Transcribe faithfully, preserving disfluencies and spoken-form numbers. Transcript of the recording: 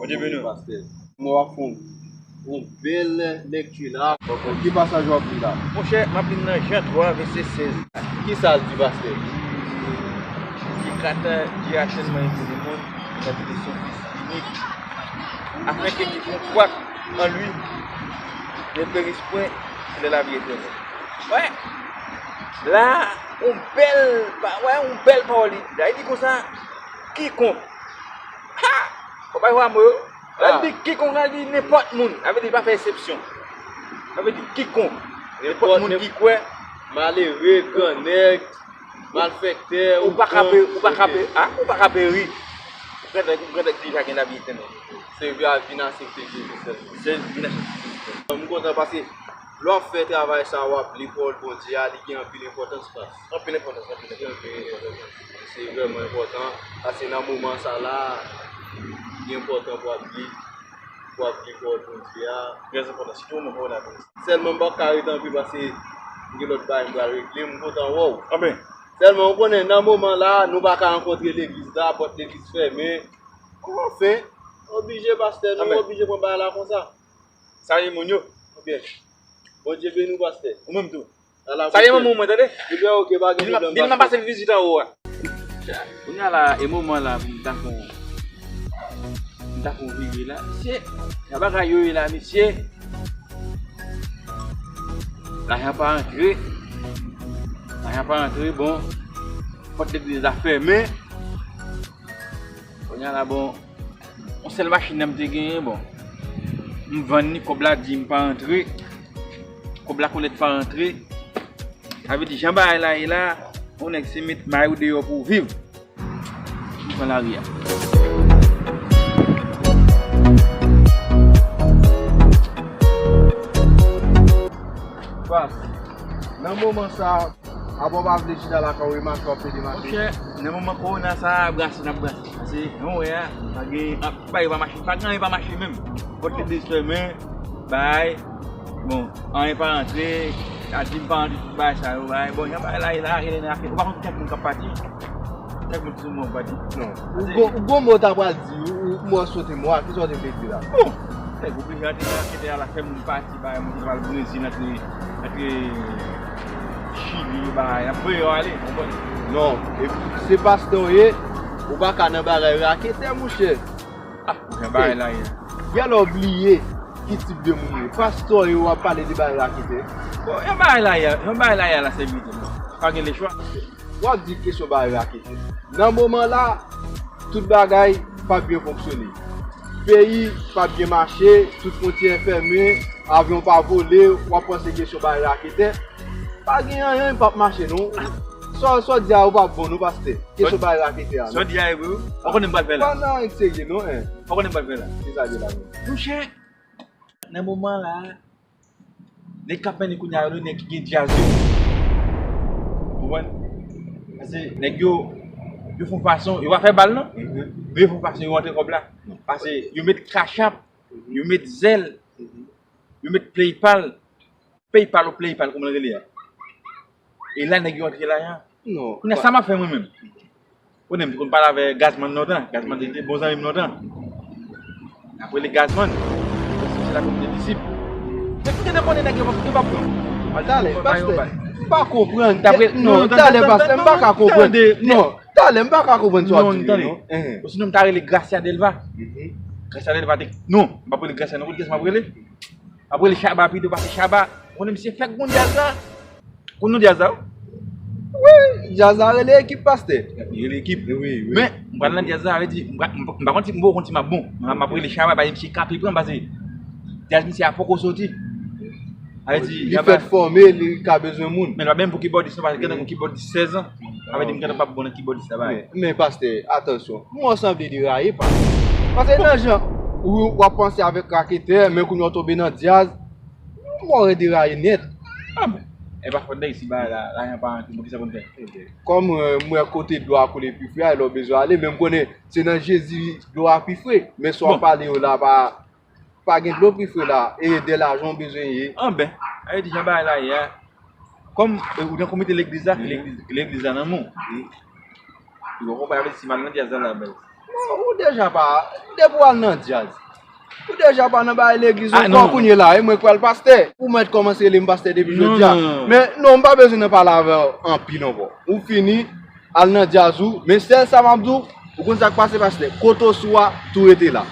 Bondye beni w. Pastè. Mwen w ap fè yon, yon bèl lekti la. Ki pasaj w ap li la? Monchè, m ap li nan Jan twa, vèsè sèz. Ki sa l di, pastè? Ki kat Dye a tèlman eme lemonn, il a donné son Fils unique, afin que quiconque croit en lui ne périsse point, qu'il ait la vie éternelle. Wè. La, yon bèl, pa- wè, yon bèl pawòl li di la. Li di konsa, kikonk. Ha! Ou pa wè mo yo? Lè l di kikonk, la, li di nenpòt moun. Sa vle di li pa fè eksepsyon. Sa vle di kikonk. Nenpòt moun ki kwè. Malere, grannèg, malfektè, ou pa ka pe- ou pa ka pe- a, ou pa ka peri. Grannèg, grannèg deja gen lavi etènèl. Se vin aksepte Jezi sèlman. Se vin aksepte Jezi sèlman. M kontan paske lè w ap fè travay sa, w ap li pawòl Bondye a, li gen anpil enpòtans, pas. Anpil enpòtans, anpil enpòtans. Se vrèman enpòtan. Paske nan moman sa la, li enpòtan pou w ap li, pou w ap li pawòl Bondye a. Trè enpòtan, sitou moman pa w la. Sèlman m p ap ka rete anpil paske m gen lòt bagay m pral regle, m kontan wè w. Anben. Sèlman ou konnen, nan moman la, nou pa ka rankontre legliz la, pòt legliz fèmen. Anfen, oblije pastè, nou oblije pran bagay la konsa. Salye moun yo. Ebyen, Bondye beni w, pastè. Ou menm tou. Salye manman mwen, tande? Ebyen, oke, pa gen pwoblèm, pastè. Di l m ap pase vizit anwo a. Kounye a la, e moman la pou m ta fè yon, m ta fè yon vire la. Mesye, jan bagay yo ye la, mesye. Lajan pa antre. Lajan pa antre, bon. Pòt legliz la fèmen. Kounye a la, bon, yon sèl machin nan m te genyen, bon. M vann li, kòb la di m pa antre. Kòb la kolèt pa antre. Sa vle di, jan bagay la ye la, yon nèg se met may ou deyò pou w viv. M pran lari a. Pas, nan moman sa, apa w pa vle chita lakay ou e mache w ap pede mache? Monchè, nan moman kowona sa a, brase n ap brase. Paske, jan w wè a, pa gen, a, bagay yo pa mache, pa gen anyen pa mache menm. Pòt legliz fèmen, bay, bon, anyen pa rantre, a di m pa rantre tout bagay sa yo, bay. Bon, jan bagay la ye la, rele nan afè, ou pa konn kèk moun k ap pati. Kèk moun ki sou mò pati. Non. Ou gon, ou gon mo w ta pral di, ou, ou mo w sote mo a, kisa w te vle di la? Bon, nèg oblije antre nan raketè a la, fè moun pati, bay moun ki pral Brezil, antre, antre Chili, bay, n ap voye yo ale, w konprann? Non, e se pastè w ye, ou pa ka nan bagay raketè, monchè. Ah, jan bagay la ye. Gèlè w bliye ki tip de moun ou ye. Pastè w ye, w ap pale de bagay raketè. Bon, jan bagay la ye, jan bagay la ye la, sèvitè, bon. Pa gen lechwa. W ap di kesyon bagay raketè. Nan moman la, tout bagay pa byen fonksyone. Peyi pa byen mache, tout fwontyè fèmen, avyon pa vole, w ap panse kesyon bagay raketè. Pa gen anyen, p ap mache non. Sa w, sa w di a yo p ap bon non, pastè. Kesyon bagay raketè a non. Sa w di a e vre wi. Ou konnen m pral fè la. Pa nan anyen serye non, en. Ou konnen m pral fè la. Kisa l ye la menm? Monchè, nan moman la, nèg k ap mennen kounye a yo, nèg ki gen djaz yo. Ou konprann? Paske nèg yo, yo fè yon fason, yo pa fè bal non. Men yo fè yon fason, yo rantre kòb la. Paske yo met Cash App, yo met Zelle, yo met PayPal. PayPal ou PlayPal, kòman l rele a? E la nèg yo antre la a. Non. Kounye a sa m ap fè mwen menm? Ou konnen m te konn pale avè Gazman lontan. Gazman te, te bon zanmi m lontan. N ap rele Gazman. Se la konn de disip. Men kounye a konnen nèg yo p ap, yo p ap pran. Talè, pastè, m pa konprann. Non, talè, pastè, m pa ka konprann. Non, talè, m pa ka konprann sa w ap di non. Osinon m ta rele Gracia Delva. Gracia Delva te, non, m p ap rele Gracia non, kote kiyès m ap rele? M ap rele Shabba pito, paske Shabba, ou konnen misye fèk bon djaz la. Konn non djaz la wi. Wi, djaz la rele Ekip, pastè. Li rele Ekip. Wi, wi. Men, m pral nan djaz la, sa vle di, m pa, m pa, m pa konn si, m poko konn si m ap bon. M ap rele Shabba, paske misye kape pran, paske djaz misye a poko soti. Sa vle di, li fèk fòme, li ka bezwen moun. Men l pa menm pou kibòdis non, paske gentan gon kibòdis sèz an. Sa vle di m gentan p ap bon nan kibòdis la, bagay. Men, men pastè, atansyon. Mwen sanble deraye, pastè. Paske nan jan ou, w ap panse avèk raketè, men kounye a w tonbe nan djaz, mwen deraye nèt. Ah, men, e pa fòt nèg si bagay la, lajan pa rantre, bon, kisa pou n fè? Kòm, euh, m wè kote dlo a koule pi fre a, e lè w bezwen ale, men m konnen se nan Jezi dlo a pi fre. Men sa w ap pale yo la, pa, pa gen dlo pi fre la, e de lajan w bezwen ye. Anben, sa vle di jan bagay la ye a, kòm, e, ou nan komite legliz la, legliz, legliz la nan men w. Wi. Ou konprann, sa vle di si m al nan djaz la, la bèl. Ou deja pa, depi w al nan djaz, ou deja pa nan bagay legliz ankò. Kounye la, e mwen k pral pastè. Ou mèt kòmanse rele m pastè depi jodi a. Men non, m pa bezwen nan pale avè w anpil ankò. Ou fini, al nan djaz ou. Men sèl sa m ap di w, ou konn sa k pase, pastè? Kote w sou a, tou rete la.